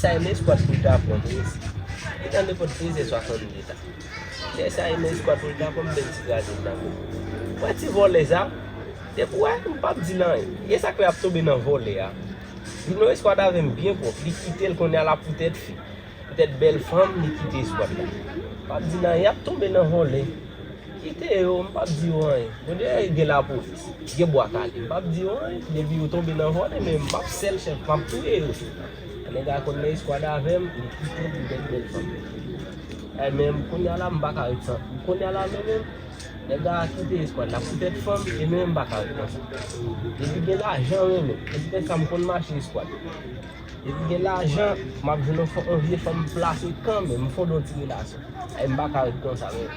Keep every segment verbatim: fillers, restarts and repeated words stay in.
Sa e men eskwad pou l ta pran m resi. Li nan nenpòt trèz è swasanndez ta. Lè sa e men eskwad pou l ta pran m, bèl ti kraze m nan men. Wè ti vòlè sa, depi w wè m p ap di l anyen. E sa k fè ap tonbe nan vòlè a. Li nan eskwad avè m byen pwòp, li kite l kounye a la poutèt fi. Poutèt bèl fanm, li kite eskwad la. M p ap di l anyen, y ap tonbe nan vòlè. Kite yo, m p ap di yo anyen. Bondye gen lapolis, gen bwa kale. M p ap di yo anyen. Depi yo tonbe nan vòlè, men m p ap sèl chèf, m ap touye yo tou. Nèg a konn nan eskwad avè m, li kite m pou bèl bèl fanm. Ay, men kounye a la, m pa ka ret san. Kounye a la, men menm, nèg a kite eskwad la poutèt fanm, e men m pa ka ret konsa. Depi gen lajan, men menm, e se sa m konn mache eskwad. Depi gen lajan, m ap jwenn yon fanm, yon vye fanm plase kanmenm, m fondon ti relasyon. Ay, m pa ka ret konsa, men.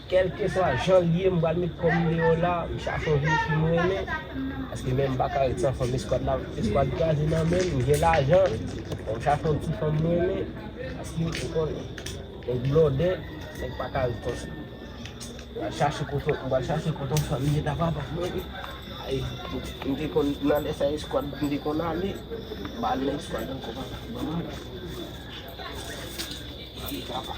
Kèlkeswa jan l ye, m pral met kò m deyò la, m chache yon vye fi m renmen. Paske men m pa ka ret san fanm, eskwad la, eskwad kraze nan men m, m gen lajan. Bon, m chache yon ti fanm m renmen. Paske ou konnen, nèg blòdè, nèg pa ka ret konsa. M pral chache kote, m pral chache kote yon fanm ye ta papa m renmen. Ay, m te konn, nan lè sa eskwad, m te konn ale, m pa al nan eskwad ankò, papa. Ban m ale. Ban m ale, papa.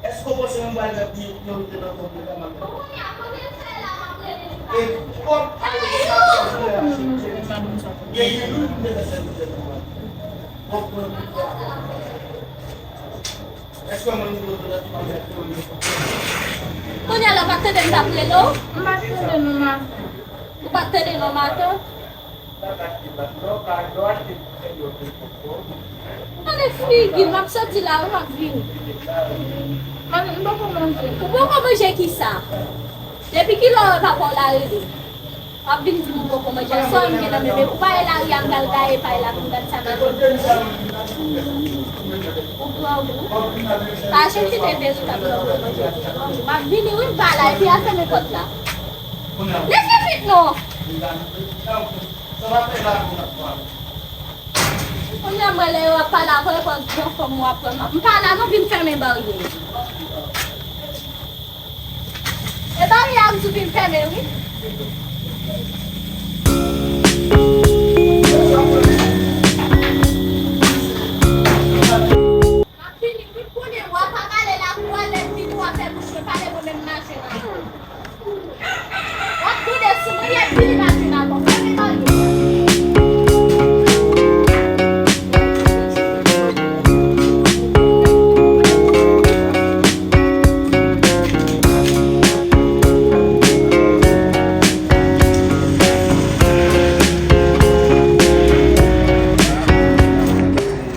Èske w panse mwen pral fè priyorite nan tanp mwen kòman? E kòb a yo sa fè genyen wi, m te fè sèvis de mwen. Bon, bon, bon. Èske mwen di w nan tanp mwen fè priyorite? Kounye a la, w pa t tande m t ap rele w? M pa t tande non, maten. Ou pa t tande non, maten? Gade figi l, m ap soti la wi, m ap vini. Ou poko manje kisa? Depi kilè w wè papa w la rele? W ap vin di m ou poko manje. Sòl m gen nan men, men ou pa e lari a m pral gaye pay la pou m gad sa m ap manje. Ou pran gou. Pa chèche te veritab nan manje. M ap vini wi, m pa la, epi al fèmen pòt la. Leve vit non! Kounye a m wè lè yo ap pale avè w, e pa gran fanm w ap pran. M pa la non, vin fèmen baryè. E baryè a m tou vin fèmen wi. M ap vini wi, konnen w ap ale lakou a, lè m vini w ap fè bouch mwen pale, mwen menm mache nan. W ap goude sou mwen, y ap vini mache nan bon. Fèmen baryè.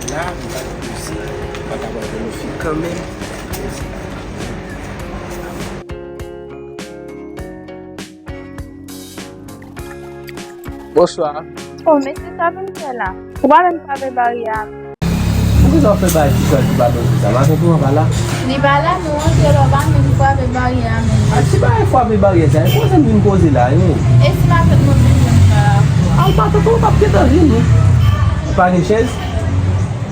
La, m pa t pouse, m pa t ap wè nou fi kanmenm. Bonswa. O, mesye, sa vin fè la? Ou pa menm frape baryè a menm. Poukisa w fè bagay ti frè ki pa dòmi sa? Matant ou an pa la? Li pa la, nou rantre la, ou pa menm frape baryè a menm. A, ti bagay frape baryè sa, e koze m vin koze la, e menm. E si matant mwen vini, m pa la? A, matant ou p ap gentan vini. Ou pa gen chèz?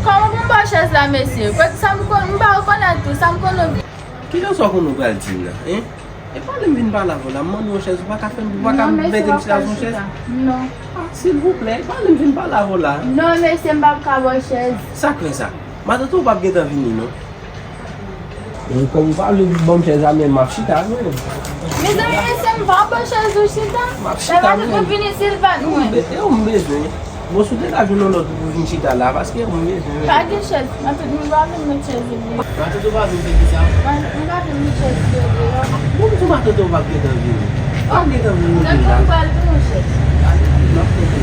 Kòman pou m ba w chèz la, mesye? Kot sa m konn, m pa rekonèt ou, sa m konn ou. Kijan sa w konn ou pral di m nan, en? E pale m vin pale avè w la, m mande w yon chèz, ou pa ka fè m, ou pa ka mete m chita sou yon chèz? Non. A, silvouplè, e pale m vin pale avè w la. Non, mesye, m p ap ka ba w chèz. Sa k fè sa? Matant ou p ap gentan vini, non. Men kòm ou pa vle ban m chèz la, men m ap chita, men. Mezanmi, mesye, m pa ba w chèz ou chita. M ap chita, men. Matant mwen vini, si l pa t mwen. E ou m bezwen. Bon, si w te ka jwenn yon lòt pou vin chita la, paske m bezwen. Pa gen chèz. Matant mwen pa vin met chèz yo deyò. Matant ou pa vin fè kisa? M pa vin met chèz yo deyò. Bon, m di w matant ou p ap gentan vini. P ap gentan vini, vin la. Matant mwen pral vin yon chèz. Ale, m ap konte.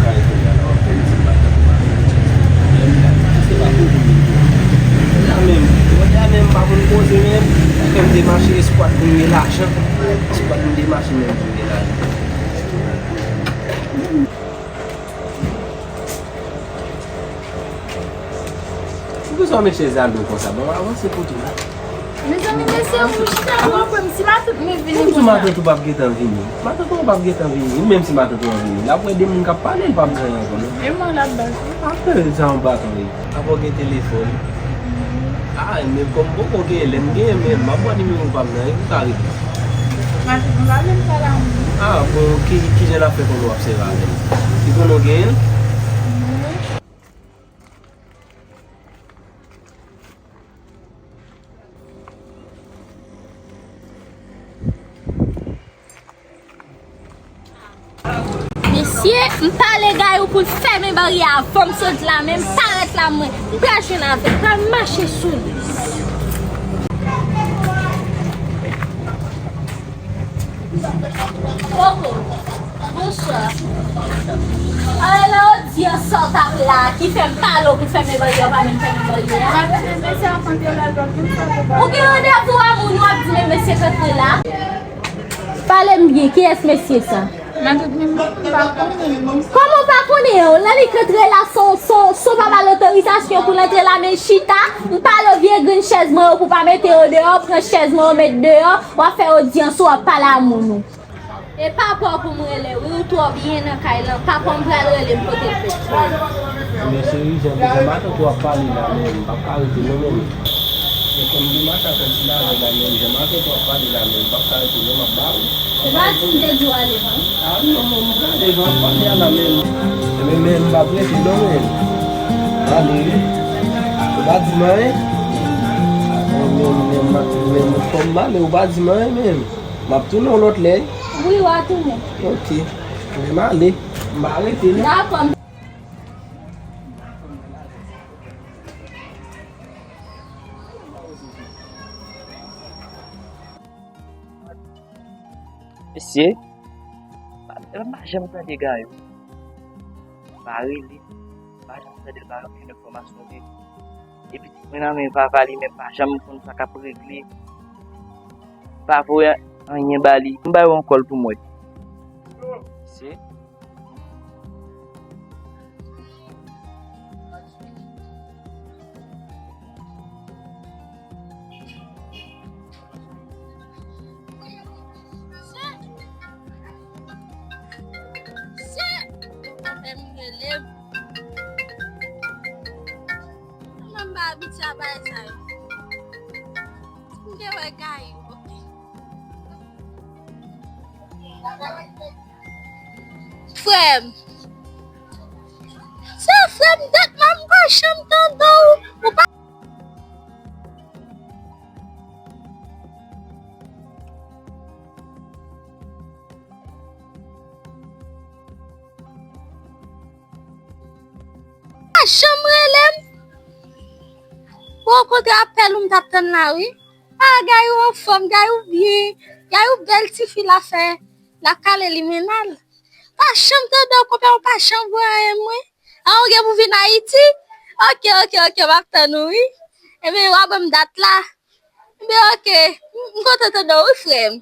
Kay kounye a la, w ap fè m di matant ou pa vin met chèz. Lè m la, se pa pou vini. La menm, kounye a menm, m pa konn koze menm. Fè m te mache eskwad pou m gen lajan. Eskwad m te mache menm pou m gen lajan. Bon, Sa met chèz la dou konsa, bon, avanse kote la. Mezanmi, mesye, ou chita, ou wè m, si matant mwen vini konsa. Menm si matant ou p ap gentan vini. Matant ou p ap gentan vini. Ou menm si matant ou an vini. L ap wè de moun k ap pale, l p ap di anyen ankò, non. E mwen la baz. Apre, sa yon baton, wi. Apa w gen telefòn? Ah, men kòm m poko genyen, lè m genyen, men m ap ba w nimewo pa m nan, wi, pou w ka rele m. Matant mwen pa menm pale a moun. Ah, bon, ki, kijan l ap fè konnen w ap sèvi avè l? Li konnen w genyen l? Mesye, m pale Gayou pou l fèmen baryè a avan m sot la, men m parèt la mwen. M pral jwenn avè l, m pral mache sou li. Koko, bonswa. Alò, odyans sa w t ap la, ki fè m pale w pou fèmen baryè a, w pa menm fèmen baryè a. Ou gen randevou a moun, w ap di men mesye k antre la. Pale m byen, kiyès mesye sa? Matant mwen, m pa konnen l. Kòman w pa konnen l? Lè li k antre la, se w, se w, se w pa ba l otorizasyon pou l antre la, men l chita. M pale w vye grenn chèz mwen yo pou w pa mete yo deyò, pran chèz mwen yo met deyò, w ap fè odyans ou, w ap pale a moun ou. E papa w pou m rele, wi, ou twò byen nan kay lan. Papa w m pral rele m pote l pou ou. Men cheri, jan, jan matant ou ap pale la, men m p ap ka rete non, men. Men kòm de matant an ti lajan la, men jan matant ou ap pale la, men m p ap ka rete non, m ap ba ou. Se pa di m te di w ale non. Ah non, men m prale jan w ap pale a la, men. Men, men m p ap rete non, men. Ale, wi. Ou pa di m anyen. Men, men, men, men kòm m ale, ou pa di m anyen, men. M ap tounen yon lòt lè. Wi, w a tounen. Ok. Men m ale. M pa rete non. Dakò. Mesye, m pa, m pa janm tande Gayou. M pa rele, m pa janm tande l, m pa gen okenn enfòmasyon de li. Epi ti mwen nan men papa li, men pa janm konn sa k ap regle. M pa voye anyen ba li. M ba yo yon kòl pou m wè. Mesye. Mwen m pa abitye a bagay sa yo. M te wè Gayou, ok. Frè m. Se frè m, dat la m pa janm tande w. Ou pa pa janm rele m. Bon, kote apèl ou m t ap tann la, wi. Ah, Gayou anfòm, Gayou byen. Gayou bèl tifi l ap fè. L ap kale limena l. Pa janm tande w, konpè, ou pa janm voye anyen mwen. Ah, ou gen pou vin Ayiti? Ok, ok, ok, m ap tann ou, wi. Ebyen, w a ban m dat la. Ebyen, ok. M, m kontan tande w, wi, frè m.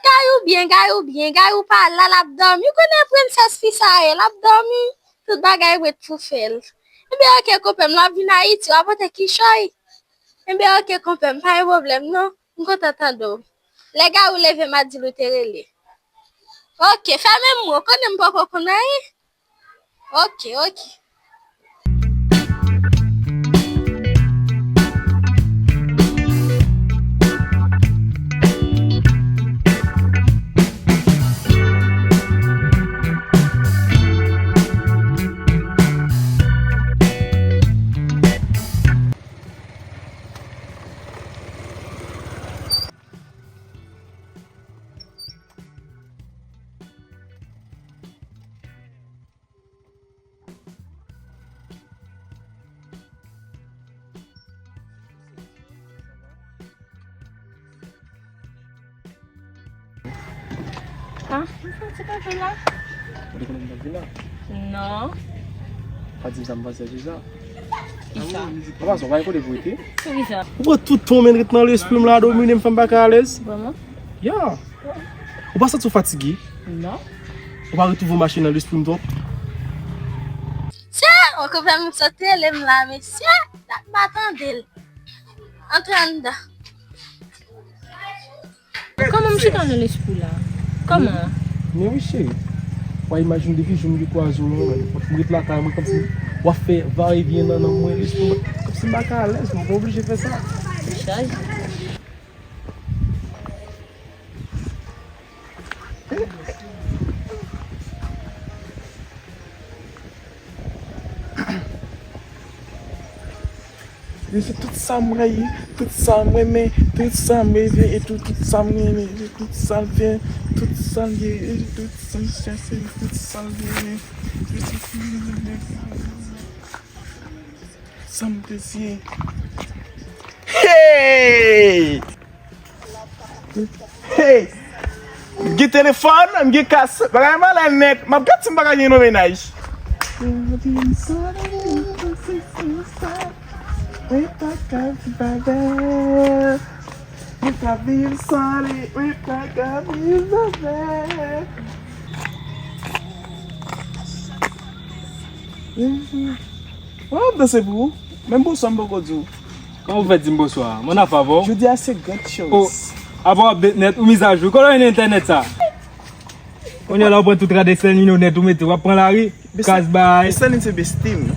Gayou byen, Gayou byen, Gayou pa la, l ap dòmi. Ou konnen prensès fi sa ye, l ap dòmi. Tout bagay ret pou fè l. Ebyen, ok, konpè m, l ap vin Ayiti, w a pote kichòy. Ebyen, ok, konpè m, pa gen pwoblèm, non. M kontan tande w. Lè Gayou leve, m a di l ou te rele. Ok, fèmen m, ou konnen m poko konn anyen. Ok, ok. Ah, m fè ti kanpe la. Ou te konnen m t ap vin la? Non. Pa di m sa m panse sou sa. Kisa? Apa sa, w pa gen kote pou rete? Poukisa? Ou pran tout tan w menm ret nan lespri m la, domine m, fè m pa ka alèz. Vrèman? Ya. Ou pa santi w fatige? Non. Ou pa retwouve w mache nan lespri m twòp? Tchè, ou konprann m sot rele m la, mesye. Dat m Pa tande l. Antre anndan. Kòman m chita nan lespri la? Kòman? Men wi, cheri. W a imajine depi jou m te kwaze w lan, m ret lakay mwen kòmsi w ap fè va e vyen nan nanm mwen, lespri mwen, kòmsi m pa ka alèz, mwen pa oblije fè sa. Ou chaje. Li se tout sa m rayi, tout sa m renmen, tout sa m reve, e tou, tout sa m renmen, e tout sa l fè, tout sa l ye, e tout sa l chèche, tout sa l renmen, e tout sa m dezire. Hey! Hey! M gen telefòn, m gen kas, bagay malè nèt. M ap gad si m pa ka jwenn yon mennaj. Mwen pa ka viv avè. Mwen ka viv san li, mwen pa ka viv avè. Wè, w ap danse pou ou. Menm bonswa m poko di w. Kòman w fè di m bonswa? Mwen nan favè w. Jodi a se grandiyoz. Oh, apa w ap bet nèt ou mizajou? Kote w jwenn entènèt sa? Kounye a la w pran tout rad Esterline yo nèt ou mete, w ap pran lari, kras bay. Esterline se besti m.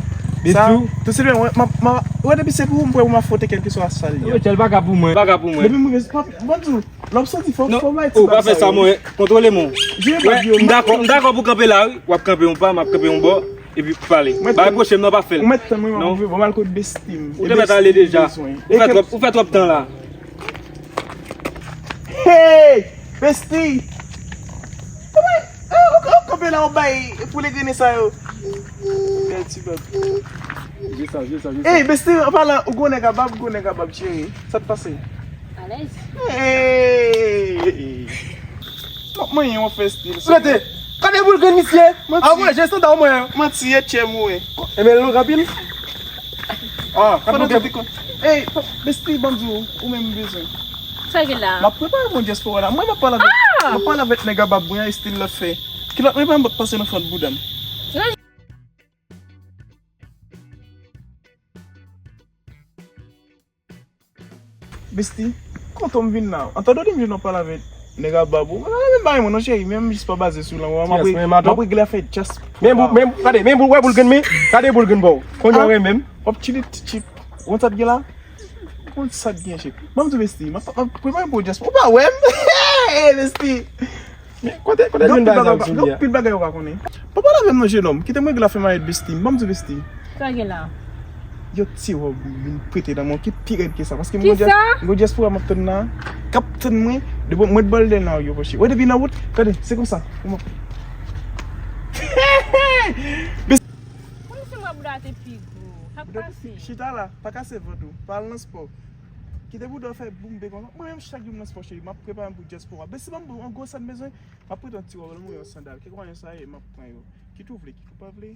Besti w? Tou se byen, mwen, m ap, m ap, wè depi se pou ou, m prè pou m afwonte kèlkeswa sa l ye. Rachel, pa ka pou mwen. Pa ka pou mwen. Depi m rive, pa, pa di w, lè w soti, fò, fò bay ti bab sa yo. Non, oh, pa fè sa, mwen, kontwole m. M dakò, m dakò pou kanpe la, wi. W ap kanpe yon pa, m ap kanpe yon bò. Epi pale. Bagay pwochen m nan pa fè l. Ou mèt tann mwen, m ap rive, bon, m al kot besti m. Ou te mèt ale deja. Ou fè twòp, ou fè twòp tan la. Hey! Besti! Kòman? Ah, ou, ou kanpe la, ou bay pou le grene sa yo. Bèl ti bab. Je sa, je sa, je sa. Hey, besti, an palan, ou gwo nèg a bab, gwo nèg a bab, cheri. Sa t pase? Alèz. Hey! M ap manyen yon fè stil. Rete! Gade boul grenn misye! Manti. Ah, mwen, je santa mwen. Manti, ye tchè mwen. Enben, l long anpil. Ah, gade boul grenn. Ey, besti, ban m di w, ou menm m bezwen. Sa gen la? M ap prepare pou dyaspora la. Mwen, m ap pale avèk, m ap pale avèk nèg a bab mwen an, estil l ap fè. Kilòt mwen pa m ap pase nan fant bouda m. Besti, kontan m vin la. Antande w di m jwenn w ap pale avèk nèg a bab ou. Mwen pa renmen bay mwen non cheri, men m jis pa baze sou lanmou. M ap re-, m ap regle afè dyaspora. Men boul, men, gade, men boul, wè boul grenn men, gade boul grenn bò. Konn yo renmen m. W ap chili ti chip. Ou konn sa t gen la? Ou konn sa t gen chip. Ban m di w besti, m ap, m ap prepare pou dyaspora. Ou pa wè m? Hey, besti. Men kote, kote jwenn bagay sa w sou li a? Gen anpil bagay ou pa konnen. Pa pale avè m non, jenòm. Kite m regle afè m avèk besti m. Ban m di w besti. Sa gen la? Yon ti wòb m vin prete nan men w ki pi rèd ke sa. Paske m gon dya-, m gon dyaspora m ap tann la. K ap tann mwen. Depi mwen t bò l dèyè nan yo poche. Wè depi nan wout. Gade, se konsa. Kòman? Besti. Kòmsi mwen bouda te pi gwo. Sa k pase? Chita la. Pa kase vant ou. Pa al nan spò. Kite bouda w fè boumbe konsa. Mwen menm chak jou m nan spò cheri. M ap prepare m pou dyaspora. Besti ban m yon gwo sa m bezwen. M ap prete yon ti wòb, mwen yon sandal. Kèlkeswa sa ye, m ap pran yo. Kit ou vle, kit ou pa vle.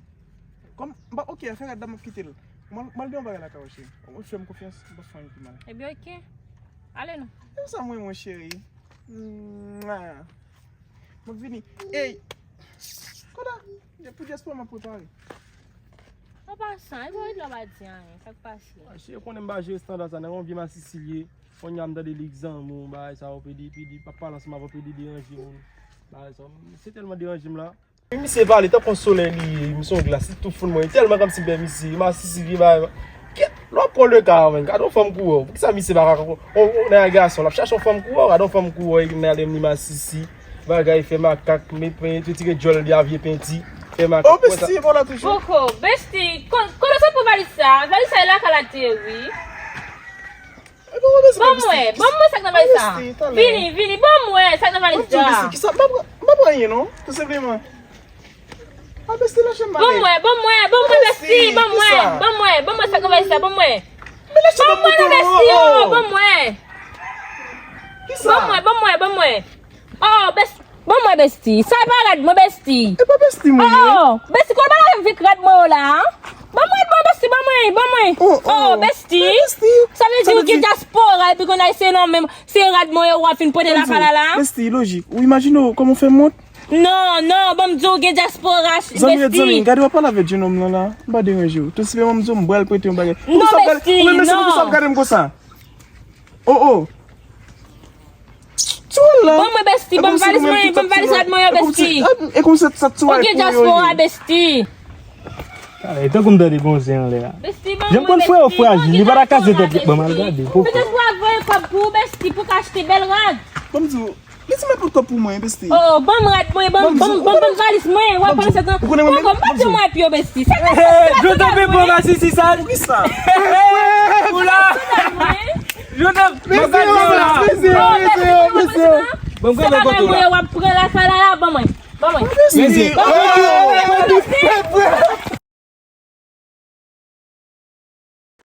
Kòm, m pa, oke, afè rad la, m ap kite l. M al, m al gen yon bagay lakay ou, cheri. Ou fè m konfyans, m p ap fè anyen pi mal. Ebyen, oke. Ale non. E sa mwen, mwen, cheri. Mwa. M ap vini. Ey! Koda! Pou dyaspora, m ap prepare. An pasan, e pou ret la w pa di anyen. Sa k pase? Ah, cheri, ou konnen m pa jere estanda sa, nan yon vye masisi l ye. Kounye a m tande li k zanmi w, bagay sa yo, pede, pede, p ap pale ansanm avè w, pede deranje moun. Bagay sa yo, misye tèlman deranje m la. Misye pale tankou yon solèy li ye, misye yon glas, li tou fout mwen. Tèlman kòmsi m pè misye, masisi vye bagay. Kèt, lè w ap pran le ka, man, gade yon fanm kou wè w. Poukisa misye pa ka, yon, yon nèg gason, l ap chache yon fanm kou wè w, gade yon fanm kou wè w, epi nan ale m li masisi. Bagay fè makak, men pen, retire djòl li a vye penti, fè makak. Oh, besti, e pa w la toujou? Poko, besti, kon-, kote w sot pran valiz sa? Valiz sa e lakay l ateri. Ban mwen, ban mwen sa k nan valiz sa. Vini, vini, ban mwen sa k nan valiz sa. Kisa? M pa pran, m pa pran anyen non, tou senpleman. A besti, lage m ale. Ban mwen, ban mwen, ban mwen besti, ban mwen, ban mwen, ban mwen sa k nan valiz sa, ban mwen. Ban mwen non besti, oh, ban mwen. Kisa? Ban mwen, ban mwen, ban mwen. Oh, besti. Ban mwen besti. Sa e pa rad mwen besti. E pa besti mwen ye. Oh, besti, kote bagay vik rad mwen yo la? Ban mwen, ban besti, ban mwen, ban mwen. Oh, besti. Sa vle di ou gen dyaspora epi kounye a se nan menm, se rad mwen yo w ap vin pote lakay la la? Besti, lojik. Ou imajine w kòman w fè m wont? Non, non, ban m di w gen dyaspora, Bestie. Zanmi, zanmi, gade w ap pale avèk jenòm lan la. M pa deranje w. Tou senpleman m di w m pral prete yon bagay. Non, Bestie, non. Ou menm Bestie, poukisa w ap gade m konsa? Oh, oh. Ti wòl la. Ban mwen, Bestie, ban m valiz mwen, ban m valiz rad mwen yo, Bestie. E kòmsi sa ti wòl pou yo ye. Ou gen dyaspora, Bestie. Ay, tankou m tande gon zen anlè a. Bestie, ban mwen, Bestie. Jan m konn frè yo frajil, li pa ta kaze tèt li. Ban m al gade. Petèt pou avoye kòb pou ou, Bestie, pou w ka achte bèl rad. Ban m di w, li di m ap pot kòb pou mwen, Bestie. Oh, oh, ban m rad mwen, ban m, ban m, ban m, ban m valiz mwen. W ap pran sa tan. Ou konnen mwen menm? Poko, m pa di w mwen epi yo, Bestie. Sa k ap fèt la? Hey, hey, Jodon, men bon, masi si sa. Poukisa? Ou la? Jodon, men. Jodon, mwen pa di w la. Mesye, mesye, mesye. Bon, se bagay mwen yo w ap pran la, sa la, la, ban mwen. Ban mwen. Mesye. Ban mwen.